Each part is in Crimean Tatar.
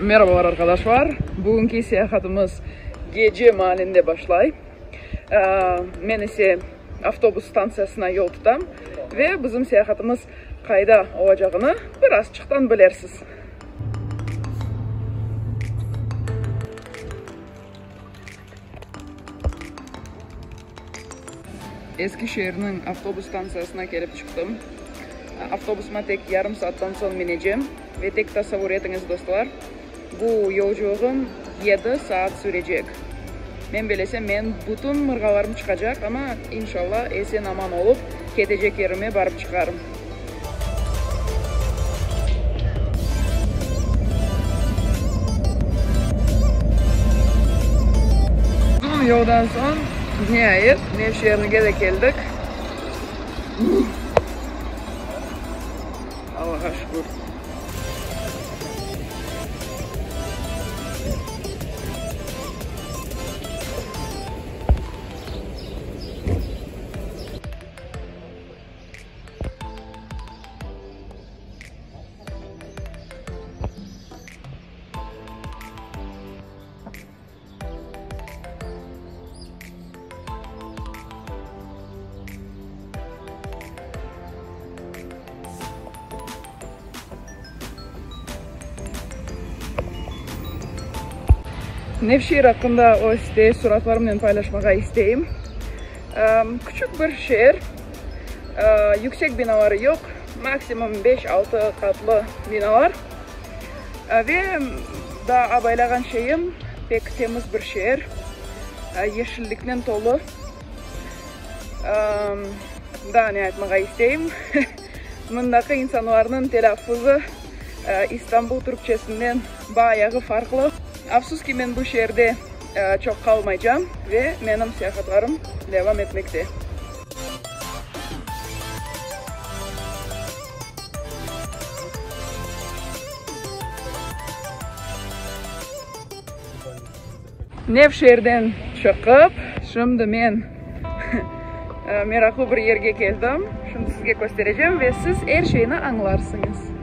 Merhabalar arqadaşlar! Bugünki seyahatımız gece maalinde başlay. Men ise avtobus stantsiyasına yol tutam ve bizim seyahatımız qayda olacağını bir azçıqtan bilersiz. Eski şeerniñ avtobus stantsiyasına kelip çıqtım. Avtobusıma tek yarım saattan soñ minecem. Ve tek tasavvur etiñiz, dostlar, bu yolculığım yedi saat sürecek. Men belesem, menim bütün mırğalarım çıqacaq, amma, inşalla, esen-aman olıp, ketecek yerime barıp çıqarım. Uzun yoldan soñ, niayet, Nevşehirge de keldik. Allağa şükür. Nevşehir aqqında öz teessuratlarımnen paylaşmağa isteyim. Küçük bir şeer, yüksek binaları yoq, maksimum beş-altı qatlı binalar. Ve daa abaylağan şeyim, pek temiz bir şeer, yeşilliknen tolu. Daa ne aytmağa isteyim, mındaki insanlarnıñ telâffuzı İstanbul türkçesinden bayağı farqlı. Afsus ki, men bu şeerde çoq qalmaycam ve menim seyahatlarım devam etmekte. Nevşehirden çıqıp, şimdi men meraqlı bir yerge keldim. Şimdi sizge kösterecem ve siz er şeyni añlarsıñız.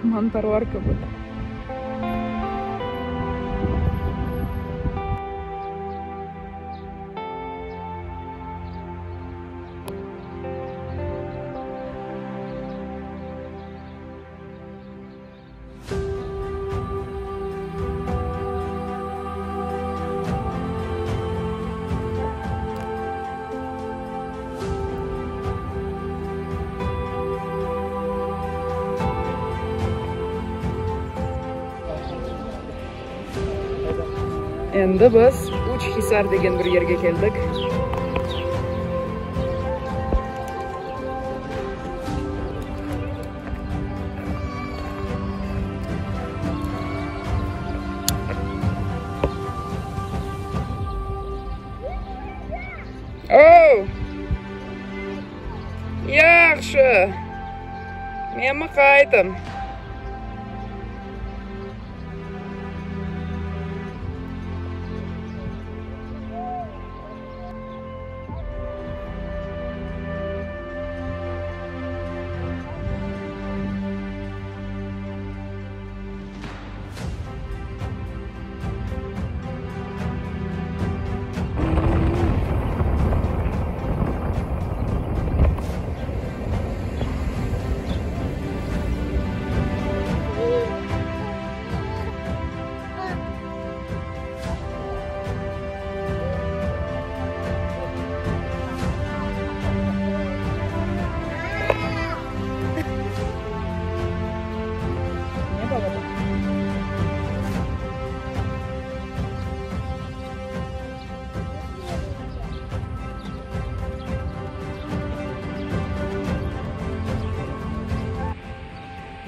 Mantarlar kibi. Endi biz Uçhisar degen bir yerge keldik. Oh! Yahşı! Men mıqaytım.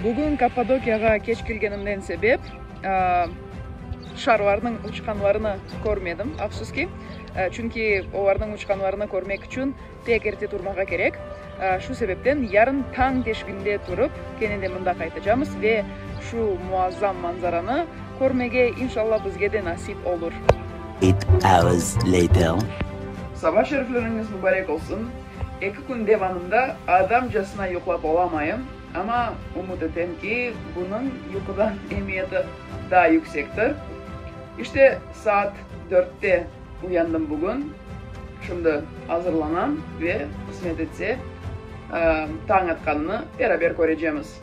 Bugün Kappadokiyağa keç kelgenimden sebep, şarlarnıñ uçqanlarını körmedim, afsus ki. Çünki olarnıñ uçqanlarını körmek içün pek erte turmağa kerek. Şu sebepten yarın tañ teşkinde turıp, kene de mında qaytacamız ve şu muazzam manzaranı körmege, inşallah, bizge de nasip olur. Eight hours later. Saba şerifleriñiz mubarek olsun! Eki kün devamında adamcasına yuqlap olamayım, amma ümüt etem ki, bunıñ yuqudan emiyeti daa yüksektir. İşte, saat dörtte uyandım bugün, şimdi azırlanam ve, qısmet etse, tañ atqanını beraber körecemiz.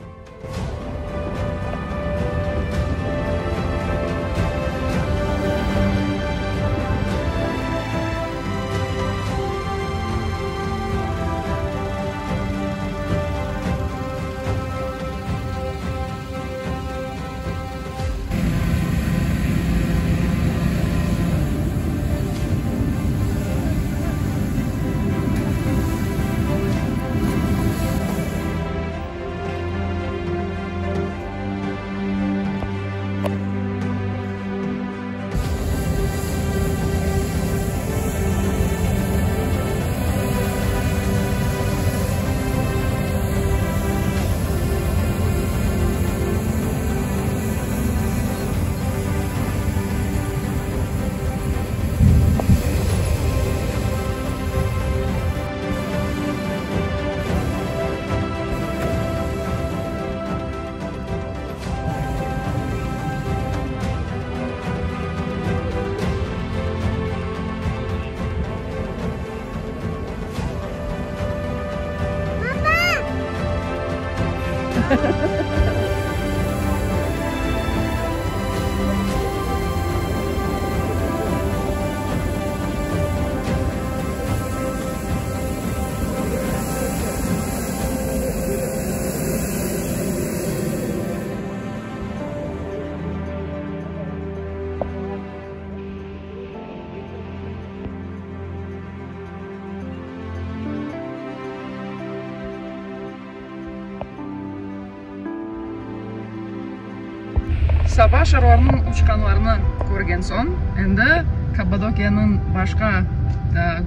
Saba şarlarnıñ uçqanlarını körgen soñ, endi Kappadokiyanıñ başqa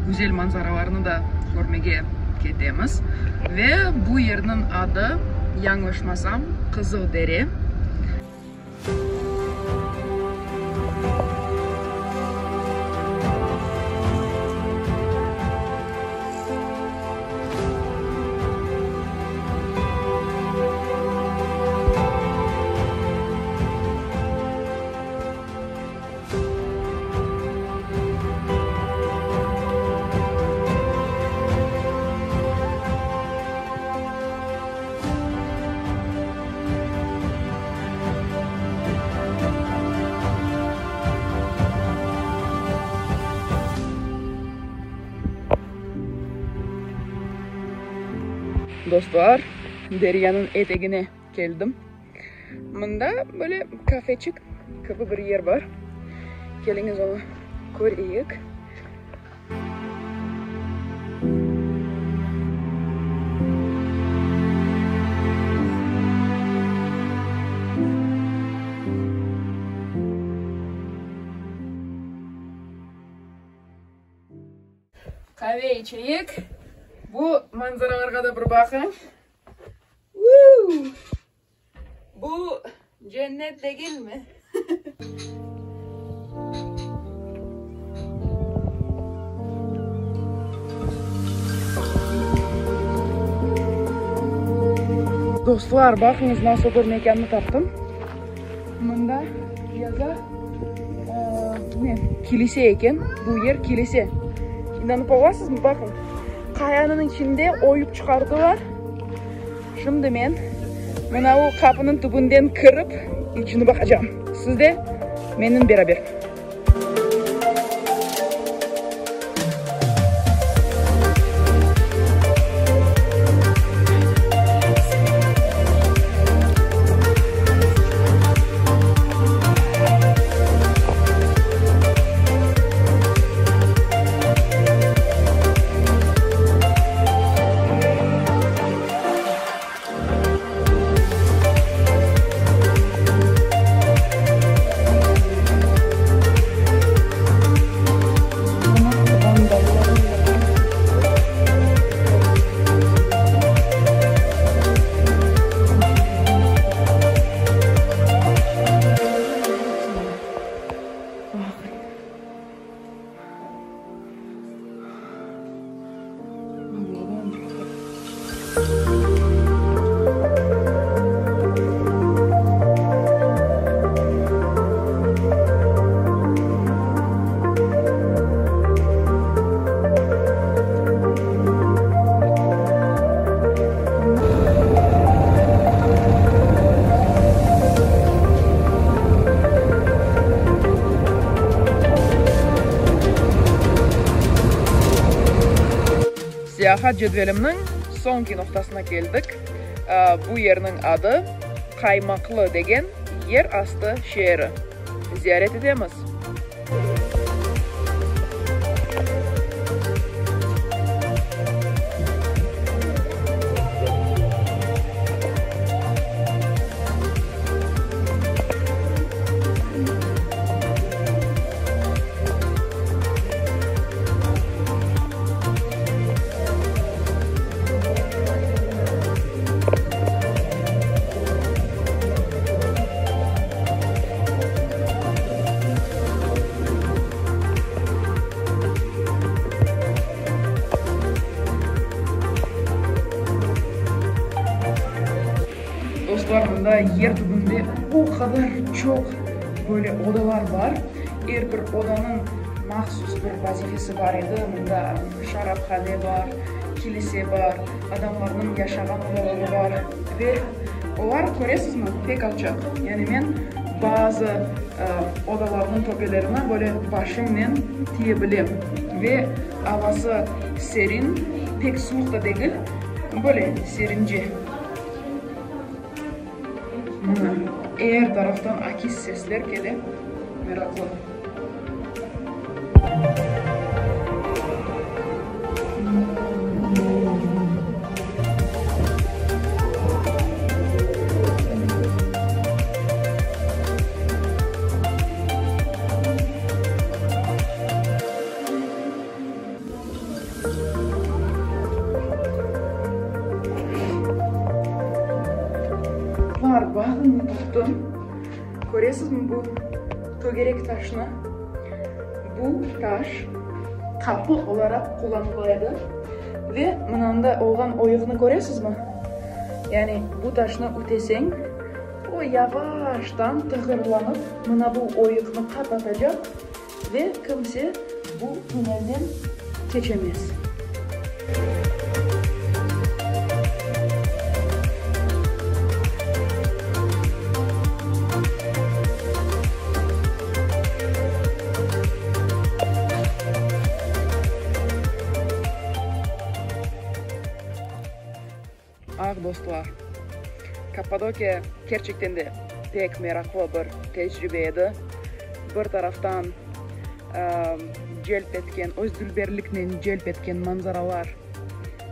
güzel manzaralarını da körmege ketemiz. Ve bu yerniñ adı, yañlışmasam, Qızıl dere. Dostlar, deryanıñ etegine keldim. Mında böyle kafeçik kibi bir yer bar. Keliñiz onı köreyik. Qave içeyik. Bu manzaralarğa da bir baqıñ. Vuu! Bu cennet degilmi? Dostlar, baqıñız, nasıl bir mekânnı taptım. Mında yaza, ne, kilise eken. Bu yer kilise. İnanıp olasızmı? Baqıñ, qayanıñ içinde oyup çıqardılar. Şimdi men mına o qapınıñ tübünden kirip, içini baqacağım. Siz de mennen beraber. Seyahat cedvelimniñ soñki noqtasına keldik. Bu yerniñ adı Qaymaqlı degen yer astı şeeri. Ziyaret etemiz. Dostlar, mında yer tübünde o qadar çoq böyle odalar bar. Er bir odanıñ mahsus bir vazifesi bar edi. Mında şaraphane bar, kilise bar, adamlarnıñ yaşağan odaları bar. Ve olar, köresizmi, pek alçaq. Yani men bazı odalarnıñ töpelerine böyle başımnen tiye bilem. Ve avası serin, pek suvuq da degil, böyle serince. Mına, er taraftan akis sesler kele, meraqlı. Bar, bağımnı tuttım. Köresizmi bu tögerek taşnı? Bu taş qapı olaraq qullanıla edi. Ve mınanda olğan oyuqnı köresizmi? Yani bu taşnı üteseñ, o yavaştan tığırlanıp, mına bu oyuqnı qapatacaq. Ve kimse bu tünelden keçemez. Ah, dostlar, Kappadokiya kerçekten de pek meraqlı bir tecribe edi. Bir taraftan, celp etken, öz dülberliknen celp etken manzaralar,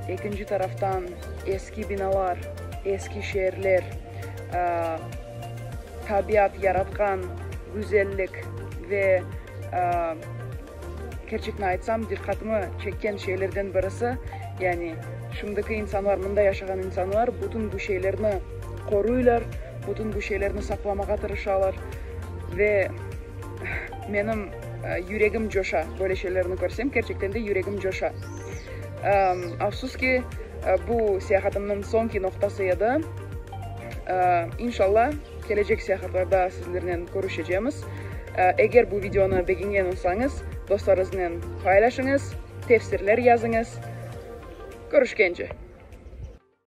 ekinci taraftan, eski binalar, eski şeerler, tabiat yaratqan güzellik ve, Kerçekni aytsam, diqqatımı çekken şeylerden birisi, yani şimdiki insanlar, mında yaşağan insanlar bütün bu şeylerni qoruylar, bütün bu şeylerni saqlamağa tırışalar ve menim yüregim coşa, böyle şeylerni körsem, kerçekten de yüregim coşa. Afsus ki, bu seyahatımnıñ soñki noqtası edi. İnşallah, kelecek seyahatlarda sizlernen körüşecemiz. Eger bu videonı begengen olsañız, dostlarıñıznen paylaşıñız, tefsirler yazıñız. Körüşkence!